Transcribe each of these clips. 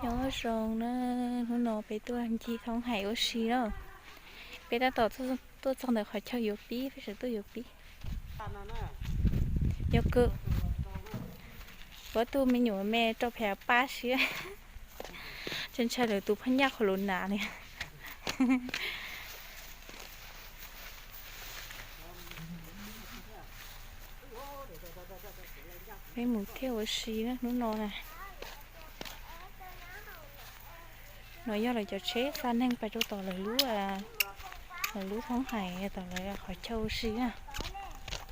Nyob zoo na, hnub no peb tuaj ncig thoob hais ua si na. Peb tab tom tuaj txog ntawm qhov chaw yuav pib, peb sawv tuaj yuav pib. Yog kawg, kuv tus me nyuam me rau pem pab siab, ntshai ntshai lawv tus phab nyaj qhov lus nas li. Peb mus thiaj ua si na hnub no na. No yog lawv cov tsheb xa neeg pais rau tom lawv lub, lawv lub thoob hais tom lawv qhov chaw ua si na.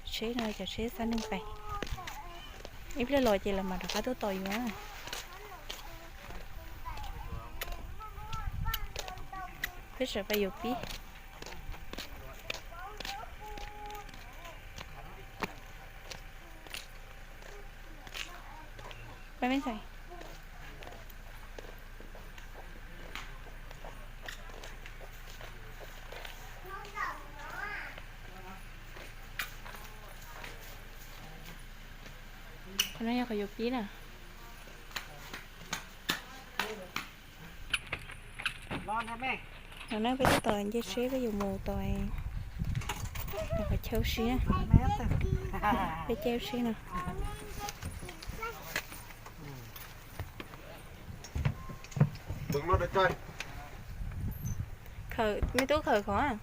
Tsheb no cov tsheb xa neeg pais. Ib pliag los ces lawv mam rov qab tuaj tos yus na. Peb sawv pais yuav pib. Qhov no yog qhov yuav pib na. No ne peb tab tom nce tsheb peb yuav mus tom qhov chaw ua si na. Peb caij ua si no. Khawm, me tub khawm qhov.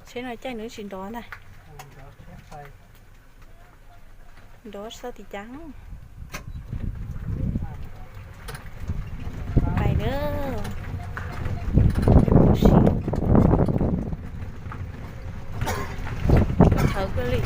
Tsheb no caij nws tsis nrov ntag. Nrov tsis tau tim cas. Pais lawm. Tshawv kawg li.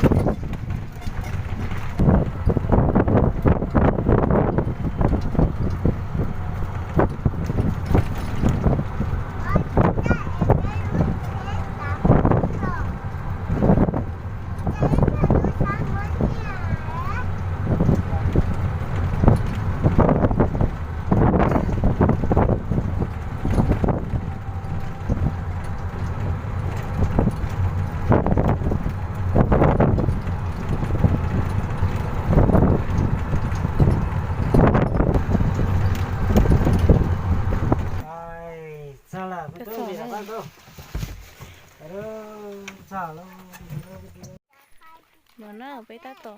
No na peb tab tom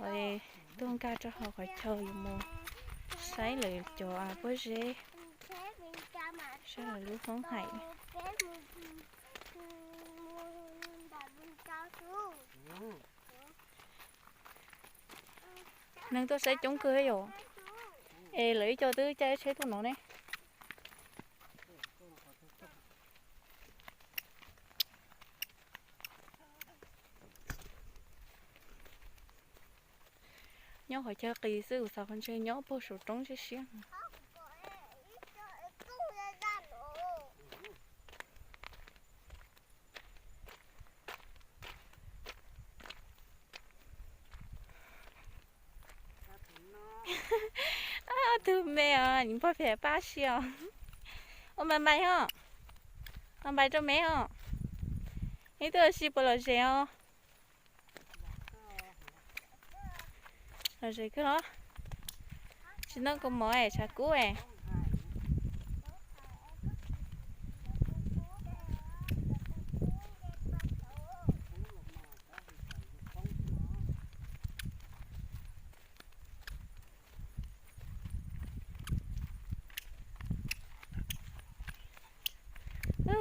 tuaj nkag rau hauv qhov chaw yuav mus saib lawv cov pob zeb, saib lawv lub hoob hais. Neeg tuaj saib coob kawg yom. Es lawv ib co twb caij tsheb tuaj no ne. Nyob qhov chaw qis xwb, kuv xav qhov ntshe nyob puag saum roob siab siab. Ob tug me os, nws pog pem pab si os. Ua npais npais os, ua npais rau me os. Neb twb ua si puas lom zem os? Lom zem kawg los? Tsis noj kua mov es tshav kub es.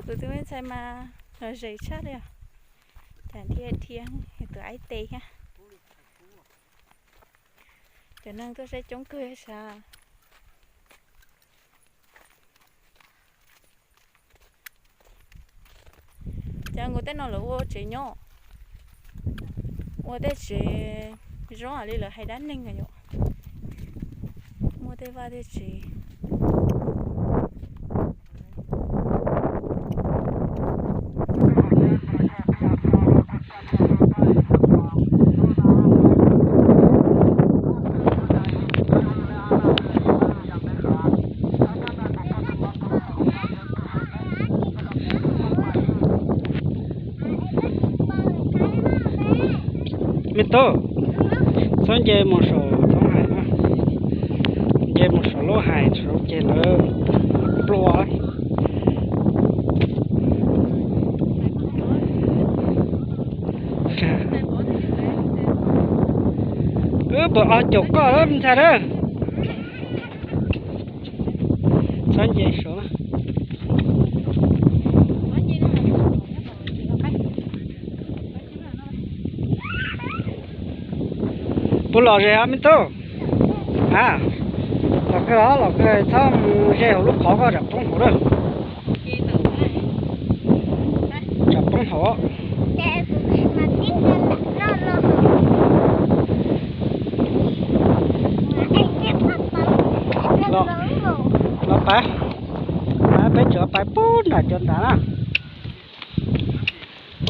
Kuv tus me ntxhais mas lom zem tshaj li os. Cas dhia dhia tus aib tes thiab. Cov neeg tuaj saib coob kawg sav. Cov nkaus tej no lawv ua tsev nyob, ua tej tsev zoo li lawv hais dab neeg yom. Muaj tej vaj tej tsev. Me tub, txhob nce mus saum roob hais na, nce mus saum lub hais saud ces lawv plua. Wb puas ob caum koj lawm ntxhais na? Txhob nce saud. Puas lom zem os me tub? A, los kawg los, los kawg, txhob mus ze hauv lub qhov koj tsam poob hauv lawm. Tsam poob hauv. Los, los pais, pais, peb tseem pais pub nram cov nrad na.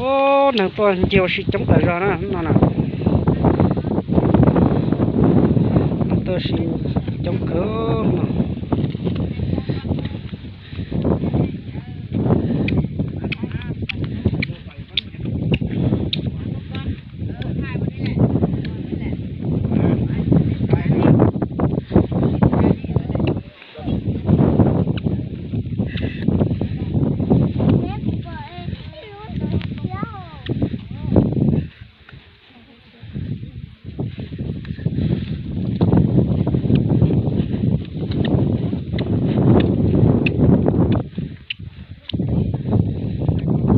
Ub, neeg tuaj ncig ua si coob tas zog na no na. Neeg tuaj ua si coob kawg no.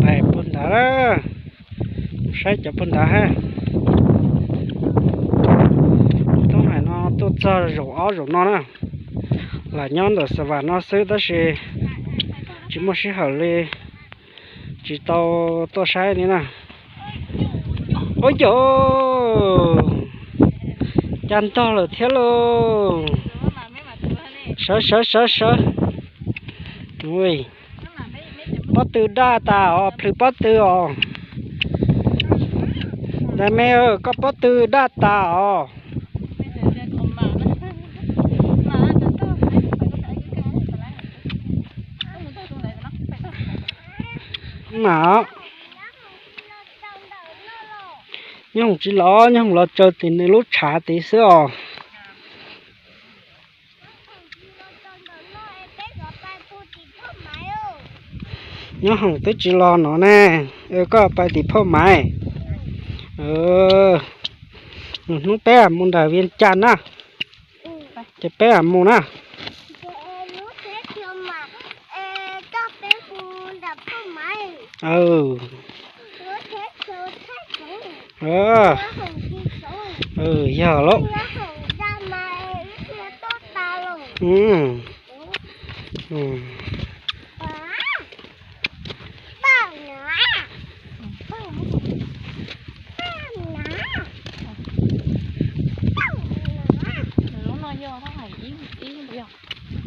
Pais puag nrad, saib cov puag nrad hab. Toob hais no tuaj txog zaum ob zaum no na, lam nyob ntawm Xa Vam no xwb tab sis tsis muaj sij hawm li, tsis tau tuaj saib li na. Ub yos, cas ntog lawm thiab lauj. Sawv sawv sawv sawv. Pob tw daj tas os, plhws pob tw os. Ntxhais me, koj pob tw daj tas os. Mas nyob hoom tsis los, nyob hoom los tsaws tim nws lub tshav tid xwb os. Nyob hoom twb tsis los no ne, koj pais tim Phoj Maiv. Hnub peb mus nram Vias Cas na, ces peb mus na.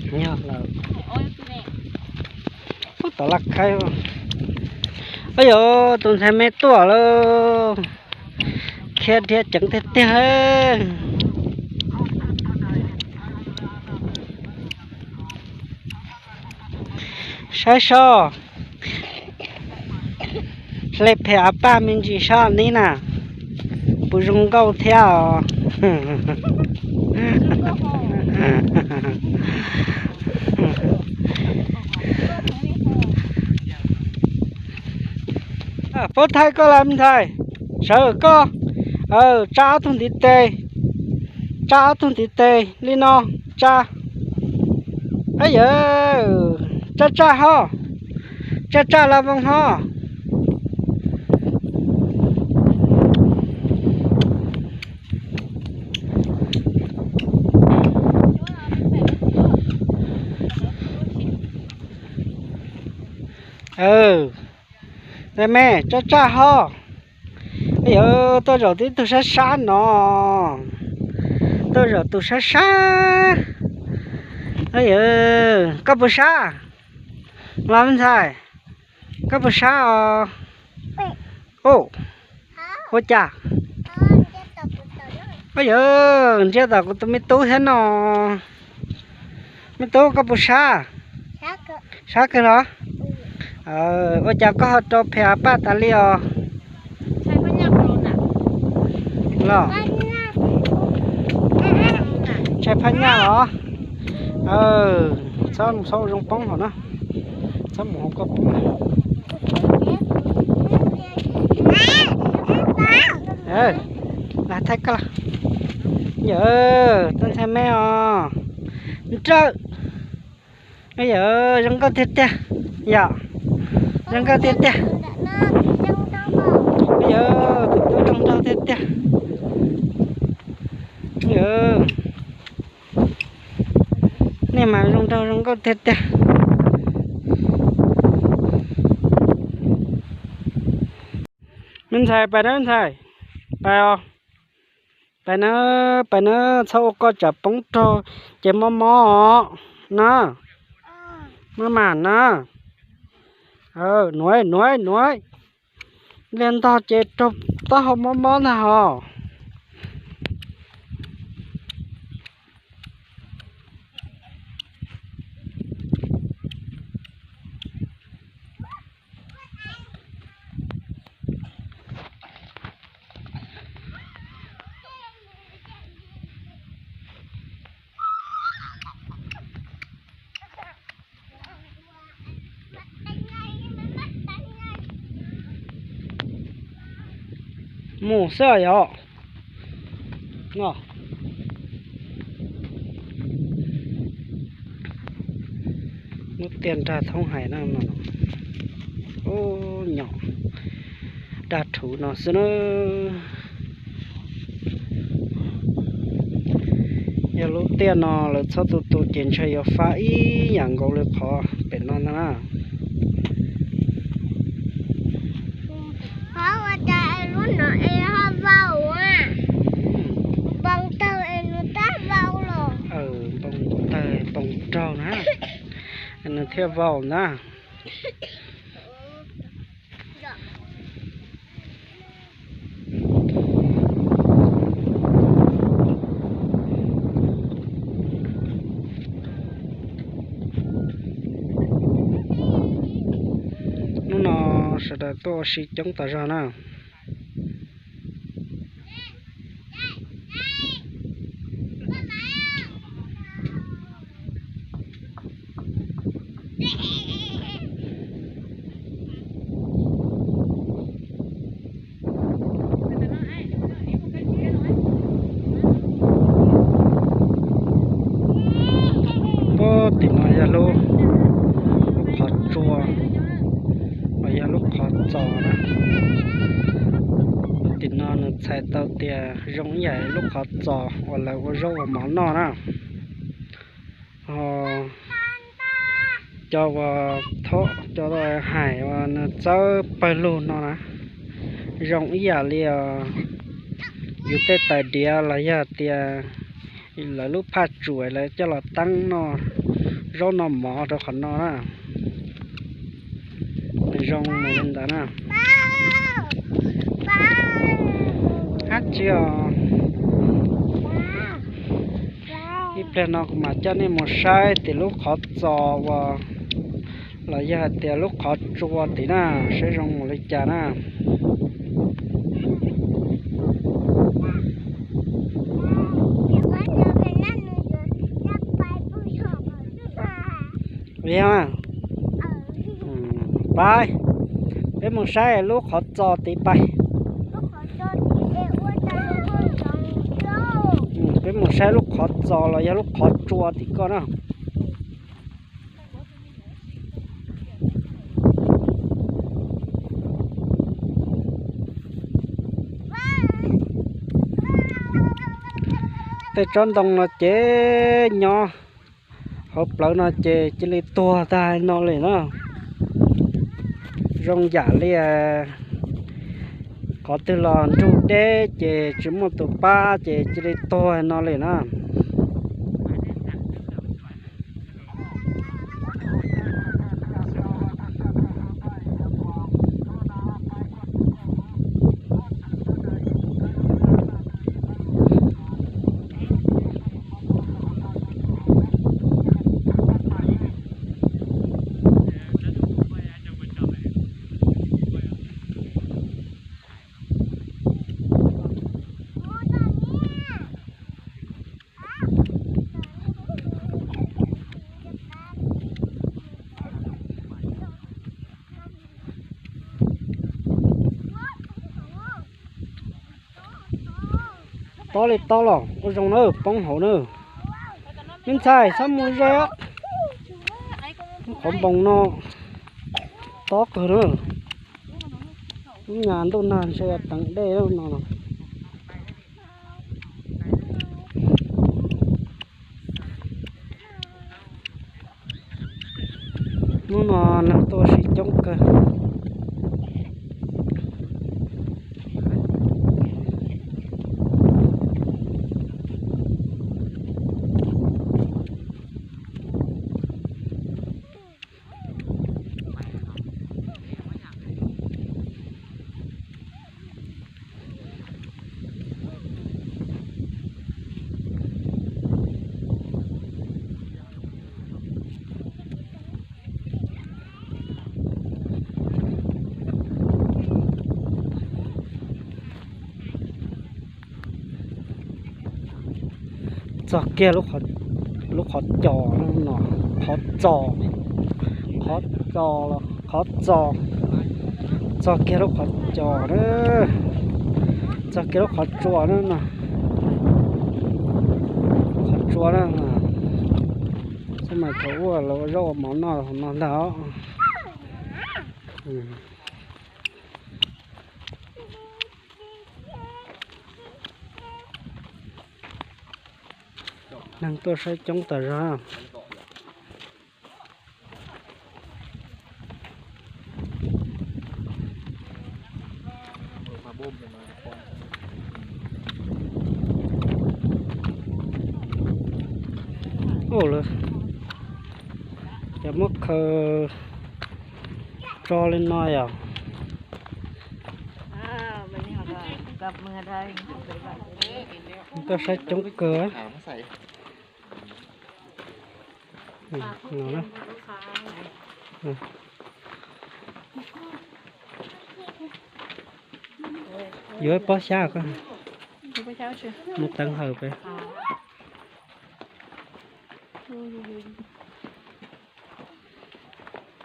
Yog lauj. Ub, tom laj khaib. Ub yos, tus ntxhais me tuaj lawm. Khiav dhia ceev tiag tiag. Saib seb, hle phem av paj me ntsis seb neb na, puas zoo nkauj thiab os. Paub thaij koj lawm me ntxhais, sawv koj, tsab ob tug ntiv tes, tsab ob tug ntiv tes li no, tsab. Yawm, tsab tsaj ho, tsab tsaj la voos ho. Ntxhais me, tsab tsaj ho. Yawm, tuaj zaum tib tug sab sab no, tuaj zaum tus sab sab. Yawm, koj puas sab? Los me ntxhais, koj puas sab os? Ua cas? Yawm, ntsia tom kuv tus me tub thiab no. Me tub, koj puas sab? Sab kawg los? Ua cas koj ho rau phem av paj tas li os? Los, ntshai phaj nyaj los? Txhob mus, txhob ua zoo poob hauv na. Txhob mus hauv koj poob na. Los thaij koj los. Yawm, txhob ntshai me os. Nrawm. Yawm, zoo nkauj tiag tiag. Yom, zoo nkauj tiag tiag. Yawm, tus tub zoo nraug tiag tiag. Yawm, nej mas zoo nraug zoo nkauj tiag tiag. Me ntxhais, pais na ntxhais. Pais os. Pais na, pais na, txhob ua koj tsam poob raug ces mob mob os na. Maj mam na. Nuav, nuav, nuav. Liag ntog ces raug taub hau mob mob ntag hos. Mus xwb yom. Lub tiaj nrag thoob hais na no. Ub, nyom dag rhuv no xwb na. Yog lub tiaj no lawv txhob tu tu ces ntshe yuav fab ib yam nkaus li qhov pem no ntag na. Qhov ua cas es lub no es ho vau a? Npoo tawg es nws tab vau los? Npoo tawg npoo raug na, nws thiaj vau na. Hnub no sawv daws tuaj ua si coob tas zog na. Puag tim no yog lub, lub qhov tsua, uas yog lub qhov txos na. Lub tim no nws txhais tau tias zoo ib yam lub qhov txos uas lawv ua zaub ua mov noj na. Ho cov uas thaum cov hais uas nws txawb pawg lug no na, zoo ib yam li yus tej tais diav los yog tias lawv lub phaj tsuam lawv coj los teeb noj zaub noj mov rau qhov no na. Nws zoo mus li ntawd na. Dab tsi os? Ib pliag no kuv mam coj nej mus saib tim lub qhov txos uas, los yog hais tias lub qhov tsua tim na, saib zoo mus li cas na. Pais, peb mus saib lub qhov txos tid pais. Peb mus saib lub qhov txos los yog lub qhov tsua tim koj na. Tej tsob ntoo no ces nyob hauv plawv no ces cia li tuag tag no li na. Zoo yam li qhov twg los nrug deb ces tsis muaj tus pab ces cia li tuag no li na. Tob li tob los ua zoo na, poob hauv na. Me ntxhais txhob mus ze os. Qhov npoo no tob kawg na. Lub nyas ntuj nag ntshe teev dej no. Hnub no neeg tuaj sib coob kawg. Txog kiag lub qhov cos no, qhov txos, qhov txos los qhov txos, txog kiag lub qhov cos na, txog kiag lub qhov tsua na no, qhov tsua na. Xab mais thaum ub lawv ua zaub ua mov noj no ntag. Neeg tuaj saib coob tas zog. Ua lawm, ces muab khaws tso li no yom. Tuaj saib coob kawg. Yuav ib pob xyab, mus teev hawm pem.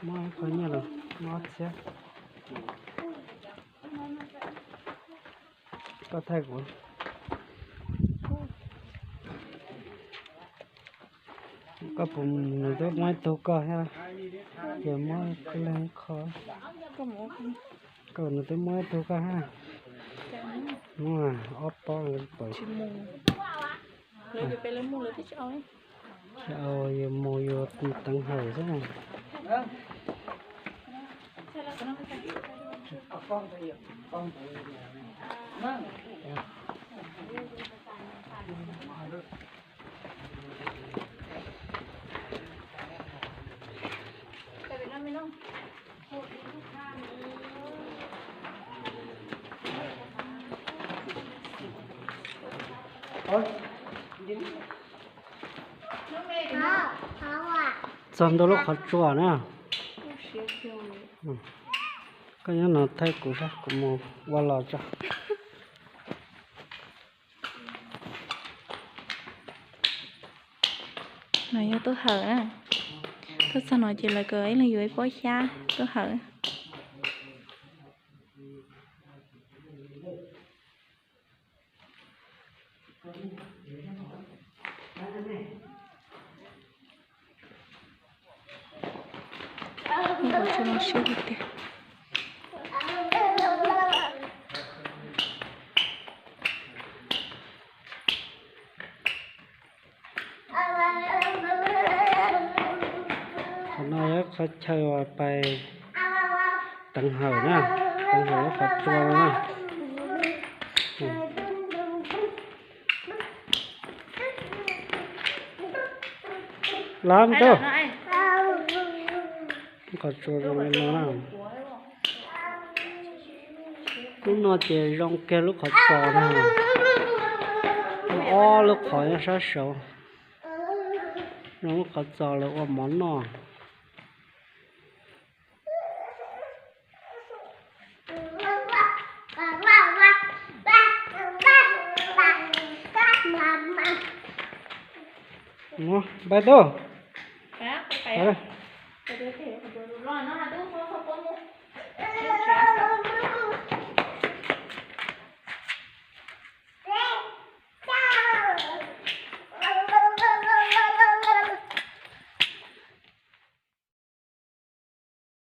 Muab qhov nyiaj los muab ob txhiab. Koj thaij kuv. Koj puas, nws twb muab ib tug koj thiab, ces muab leej qho. Koj, nws twb muab ib tug koj thiab. Muab ob pob pawg. Yus mus yus teev hawm xwb. Txog ntua lub qhov tsua na. Koj nyob no thaij kuv saib, kuv mus ua los tso. No yog tub hawm na. Tuaj txog no ces lawv kom ib leeg yuav ib pob xyab tub hawm. Ua tso no siab tiag tiag. Qhov no yog qhov chaw uas pais teev hawm na, teev hawm lub qhov tsua no na. Lab ntuj, qhov tsua zoo li no na. Lub no ces zoo kiag lub qhov txos na. Ob lub qhov nyob sab saud. Zoo lub qhov txos lawv ua mov noj. Npaj tub.